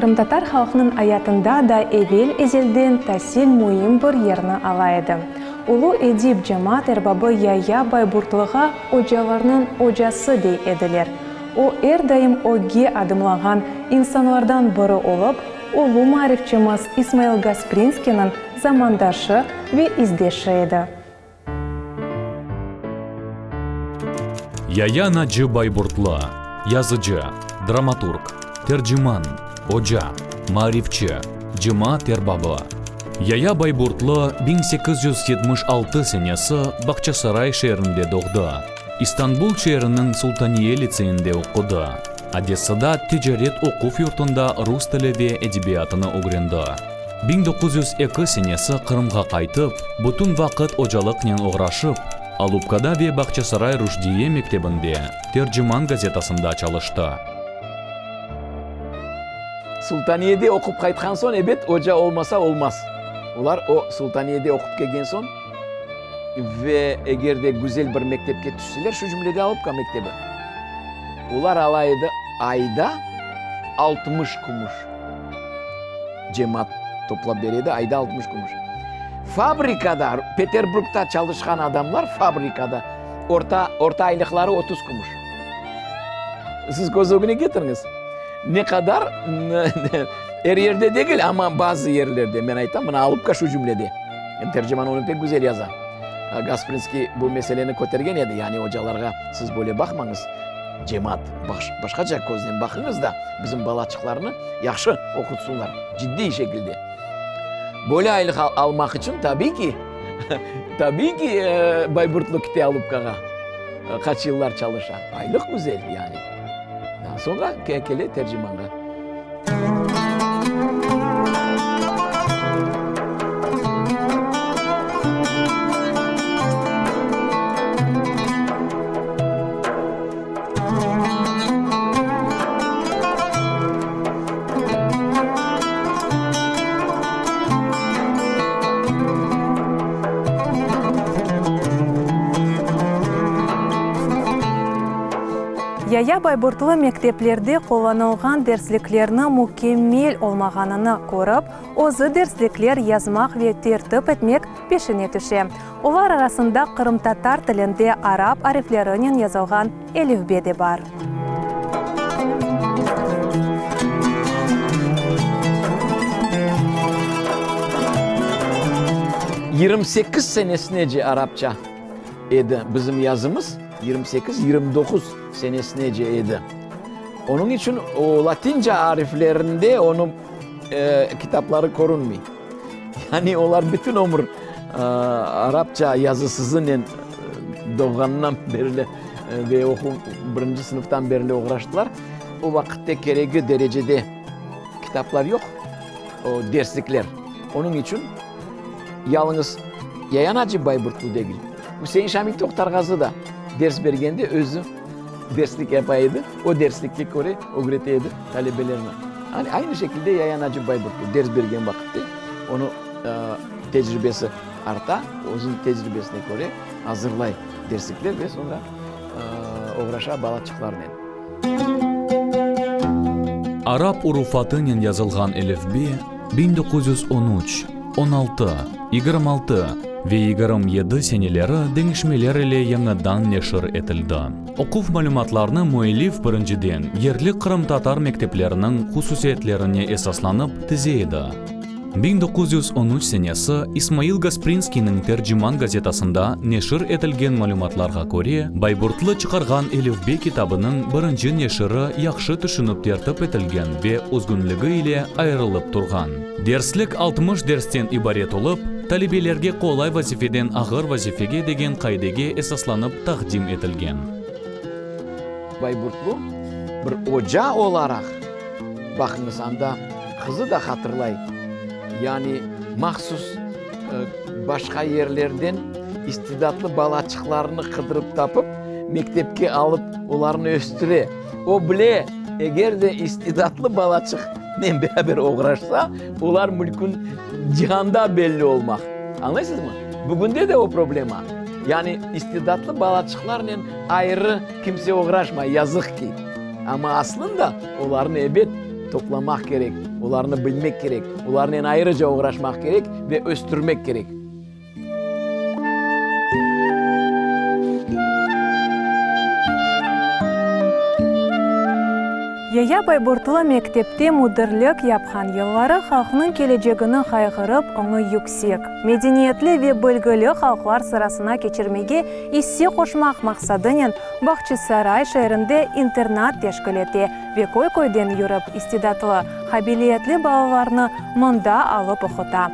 Qırımtatar halqnıñ ayatında da evel-ezelden tasil müim bir yerni ala edi. Ulu edip, cemaat erbabı Yaya Bayburtlığa ocalarnıñ ocası dey ediler. O, er daim ögge adımlağan insanlardan biri olıp, ulu maarifçimiz İsmail Gasprinskiyniñ zamandaşı ve izdeşi edi. Yaya Nacı Bayburtlı, yazıcı, dramaturg, terciman, oca, maarifçi, cemaat erbabı. Yaya Bayburtlı 1876 senesi Bağçasaray şeerinde doğdı. İstanbul şeeriniñ Sultaniye litseyinde oqudı. Odessada ticaret oquv yurtunda rus tili ve edebiyatını ögrendi. 1902 senesi Qırımğa qaytıp, bütün vaqıt ocalıqnen oğraşıp, Alupkada ve Bağçasaray ruşdiye mektebinde, Terciman gazetasında çalıştı. Sultaniyede oqup qaytqan soñ, ebet, oca olmasa olmaz. Olar o Sultaniyede oqup kelgen soñ ve eger de güzel bir mektepke tüşseler, şu cümlede Alupka mektebi, olar ala edi ayda 60 kümüş. Cemaat toplap bere edi, ayda 60 kümüş. Fabrikada, Peterburgda çalışqan adamlar fabrikada orta, orta aylıqları 30 kümüş. Siz köz ögüne ketiriñiz. Ne qadar er yerde degil, amma bazı yerlerde, men aytam, mına Alupka şu cümlede. Terciman onı pek güzel yaza. Gasprinskiy bu meseleni kötergen edi, yani ocalarğa siz böyle baqmañız, cemaat, başqaca köznen baqıñız da, bizim balaçıqlarnı yahşı oqutsınlar, ciddiy şekilde. Böyle aylıq almaq içün, tabiy ki, tabiy ki, Bayburtlı kite Alupkağa. Qaç yıllar çalışa. Aylıq güzel, yani. Soñra kele Tercimanğa. Yaya Bayburtlı mekteplerde qullanılğan dersliklerni mükemmel olmağanını körip, özü derslikler yazmaq ve tertip etmek peşine tüşe. Olar arasında qırımtatar tilinde arap ariflerinen yazılğan elifbe de bar. 28 senesinece arapça edi bizim yazımız, 28-29 senesinece edi. Onıñ içün o latinca ariflerinde onıñ e, kitapları körünmey. Yani olar bütün ömür arapça yazısızınen doğğanından berli ve oquv birinci sınıftan berli oğraştılar. O vaqıtte keregi derecede kitaplar yoq, o derslikler. Onıñ içün yalıñız Yaya Naci Bayburtlu degil, Üsein Şamil Toqtarğazı da ders bergende özü derslik yapa edi, o derslikke köre ögrete edi talebelerni. Aynı şekilde Yaya Naci Bayburtlu ders bergen vaqıtte onı tecribesi arta, özüniñ tecribesine köre azırlay derslikler ve soñra oğraşa balaçıqlarnen. Arap urufatınen yazılğan elifbe 1913, 16, 26 ve 27 seneleri deñişmeler ile yañıdan neşir etildi. Oquv malümatlarnı müellif birinciden yerli qırımtatar mektepleriniñ hususiyetlerine esaslanıp tize edi. 1913 senesi İsmail Gasprinskiyniñ Terciman gazetasında neşir etilgen malümatlarğa köre, Bayburtlı çıqarğan Elifbe kitabınıñ birinci neşiri yahşı tüşünip tertip etilgen ve özgünligi ile ayırılıp turğan. Derslik 60 dersten ibaret olıp, talebelerge qolay vazifeden ağır vazifege degen qaidege esaslanıp taqdim etilgen. Bayburtlu bir oca olaraq, baqıñız, anda qızı da hatırlay, yani mahsus başqa yerlerden istidatlı balaçıqlarnı qıdırıp tapıp, mektepke alıp, olarnı östüre. O bile, eger de istidatlı balaçıqnen beraber oğraşsa, olar mülkün cihanda belli olmaq. Añlaysızmı? Bugünde de o problema. Yani istidatlı balaçıqlarnen ayrı kimse oğraşmay, yazıq ki. Amma aslında olarnı ebet. toplamaq kerek, olarnı bilmek kerek, olarnen ayrıca oğraşmaq kerek ve östürmek kerek. Yaya Bayburtlı mektepte müdirlik yapqan yılları halqnıñ kelecegini qayğırıp, oñı yüksek, medeniyetli ve bilgili halqlar sırasına keçirmege isse qoşmaq maqsadınen Bağçasaray şeerinde internat teşkil ete ve köy-köyden yürip, istidatlı, qabiliyetli balalarnı mında alıp oquta.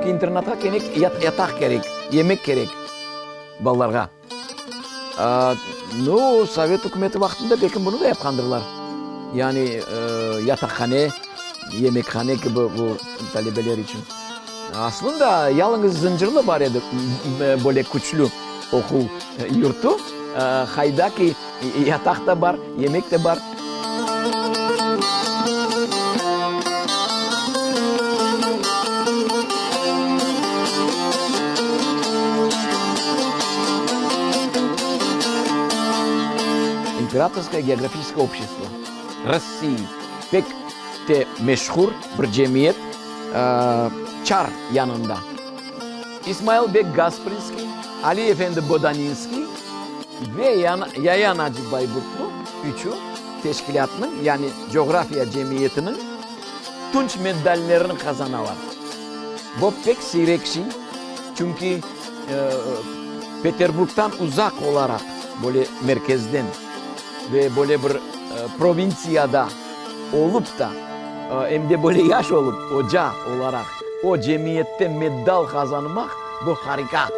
İnternatqa kerek yataq kerek, yemek kerek balalarğa. Nu, sovet ükümeti vaqtında belki bunı da yapqandırlar. Yani yataqhane, yemekhane kibi bu talebeler içün. Aslında yalıñız Zıncırlı bar edi böyle küçlü oquv yurtu, qayda ki yataq da bar, yemek de bar. İmperatorskoye geografiçeskoye obşçestvo Rossii pek te meşhur bir cemiyet çar yanında. İsmail bek Gasprinskiy, Ali efendi Bodaninskiy ve Yaya Naci Bayburtlu üçü teşkilâtnıñ, yani coğrafiya cemiyetiniñ tunç medallerini qazanalar. Bu pek siyrek şey, çünki Peterburgdan uzaq olaraq, böyle merkezden ve böyle bir provintsiyada olıp da, em de böyle yaş olıp, oca olaraq o cemiyette medal qazanmaq, bu harika.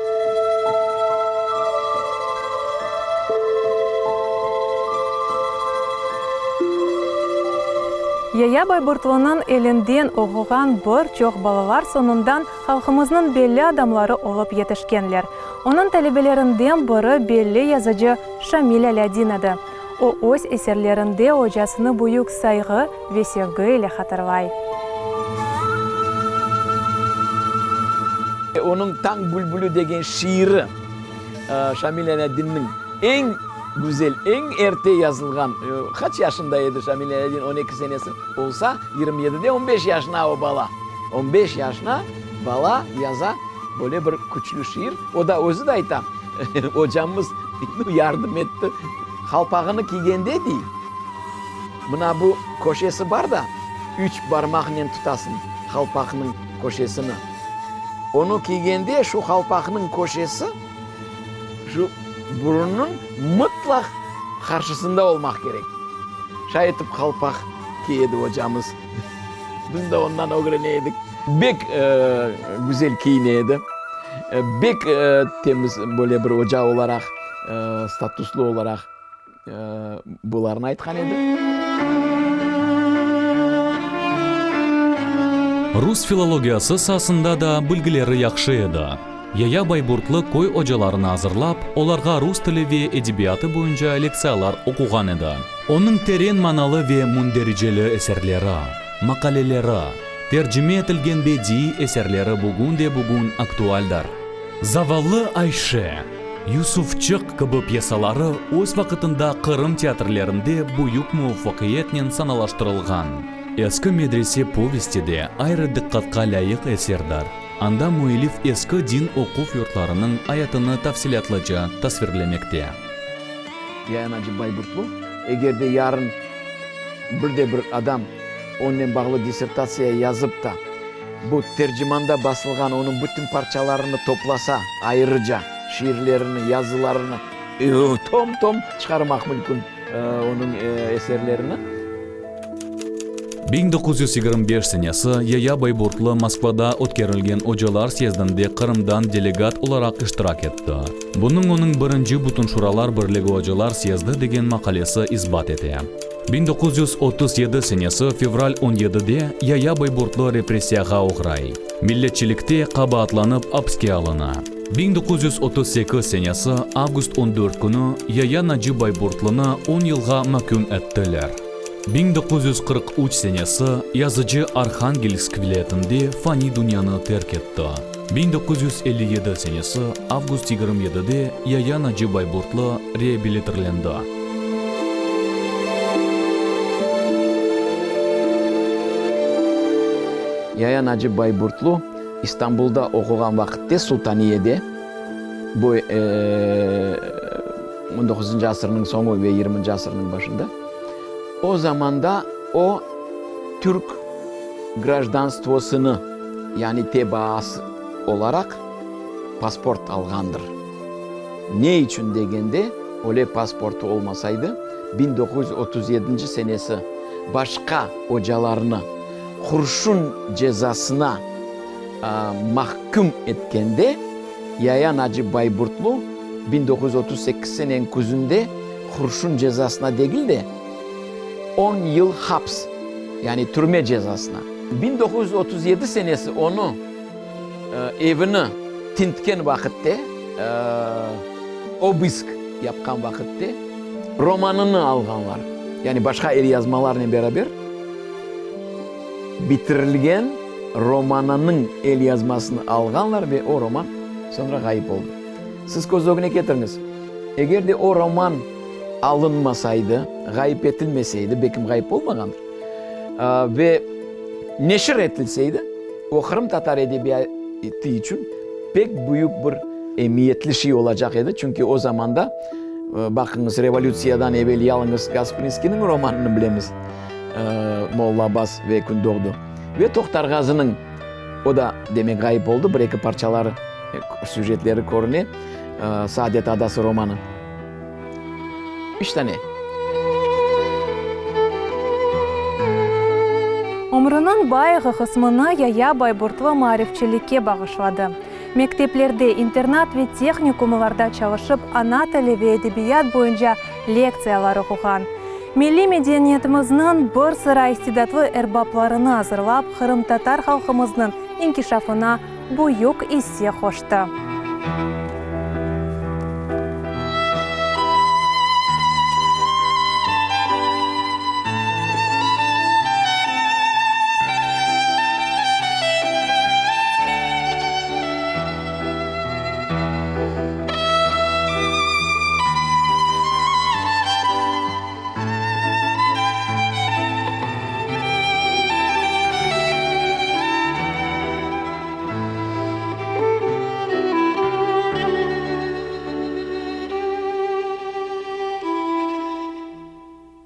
Yaya Bayburtlınıñ elinden oquğan bir çoq balalar soñundan halqımıznıñ belli adamları olıp yetişkenler. Onıñ talebelerinden biri belli yazıcı Şamil Alâdin edi. O, öz eserlerinde ocasını büyük sayğı ve sevgi ile hatırlay. Onıñ Tañ bülbülü degen şiiri Şamil Alâdinniñ eñ güzel, eñ erte yazılğan, qaç yaşında edi Şamil Alâdin, on eki senesi olsa, yigirmi yedide, on beş yaşına o bala, on beş yaşına bala yaza böyle bir küçlü şiir. O da özü de ayta, Ocamız yardım etti. Qalpağını kiygende, dey, mına bu köşesi bar da, üç barmaqnen tutasıñ qalpaqnıñ köşesini. Onı kiygende şu qalpaqnıñ köşesi şu burunnıñ mıtlaq qarşısında olmaq kerek. Şay etip qalpaq kiy edi ocamız. Biz de ondan ögrene edik. Bek güzel kiyine edi. Bek temiz böyle bir oca olaraq, statuslı olaraq bularnı aytqan edi. Rus filologiyası saasında da bilgileri yahşı edi. Yaya Bayburtlı köy ocalarını azırlap, olarğa rus tili ve edebiyatı boyunca lektsiyalar oquğan edi. Onıñ teren manalı ve mündericeli eserleri, maqaleleri, tercime etilgen bediiy eserleri bugün de bugün aktualdir. Zavallı Ayşe, Yusufçıq kibi pyesaları öz vaqıtında Qırım teatrlerinde büyük muvafaqiyetnen sanalaştırılğan. Eski medrese povesti de ayrı diqqatqa lâyıq eserdir. Anda müellif eski din oquv yurtlarınıñ ayatını tafsilâtlıca tasvirlemekte. Yaya Naci Bayburtlu, eger de yarın bir de bir adam onnen bağlı dissertatsiya yazıp da, bu Tercimanda basılğan onıñ bütün parçalarını toplasa, ayrıca şiirlerini, yazılarını, tom-tom çıqarmaq mümkün onıñ eserlerini. 1925 senesi Yaya Bayburtlı Moskvada ötkerilgen ocalar syezdinde Qırımdan delegat olaraq iştirak etti. Bunıñ onıñ birinci Bütünşuralar Birligi ocalar syezdi degen maqalesi isbat ete. 1937 senesi fevral on yedide Yaya Bayburtlı repressiyağa oğray, milletçilikte qabaatlanıp apske alına. 1938 senesi avgust on dört künü Yaya Naci Bayburtlını on yılğa maküm ettiler. 1943 senesi yazıcı Arhangelsk vilâyetinde fani dünyanı terk etti. 1957 senesi avgust 27-de Yaya Naci Bayburtlı reabilitirlendi. Yaya Naci Bayburtlu İstanbulda oquğan vaqıtte Sultaniyede, bu on doquzıncı asırnıñ soñu ve yirminci asırnıñ başında, o zamanda o türk grajdanstvosını, yani tebaası olaraq pasport alğandır. Ne içün degende, öyle pasportı olmasaydı, 1937 senesi başqa ocalarnı qurşun cezasına mahküm etkende, Yaya Naci Bayburtlu 1938 seneniñ küzünde qurşun cezasına degil de, on yıl haps, yani türme cezasına. 1937 senesi onı evini tintken vaqıtte, obısk yapqan vaqıtte romanını alğanlar, yani başqa elyazmalarnen beraber bitirilgen romanınıñ elyazmasını alğanlar ve o roman soñra ğayıp oldı. Siz köz ögüne ketiriñiz, eger de o roman alınmasaydı, ğayıp etilmeseydi, belkim ğayıp olmağandır, ve neşir etilseydi, o qırımtatar edebiyatı içün pek büyük bir emiyetli şey olacaq edi, çünki o zamanda, baqıñız, revolütsiyadan evel yalıñız Gasprinskiyniñ romanını bilemiz, Molla Abbas ve Kündoğdu. Ve Toqtarğazınıñ, o da, demek, ğayıp oldı, bir-eki parçaları, süjetleri körüne, Saadet adası romanı. Üç tane. Ömrüniñ bayağı qısmını Yaya Bayburtlı maarifçilikke bağışladı. Mekteplerde, internat ve tehnikumlarda çalışıp, ana tili ve edebiyat boyunca lektsiyalar oquğan. Milliy medeniyetimizniñ bir sıra istidatlı erbaplarını azırlap, qırımtatar halqımıznıñ inkişafına büyük isse qoştı.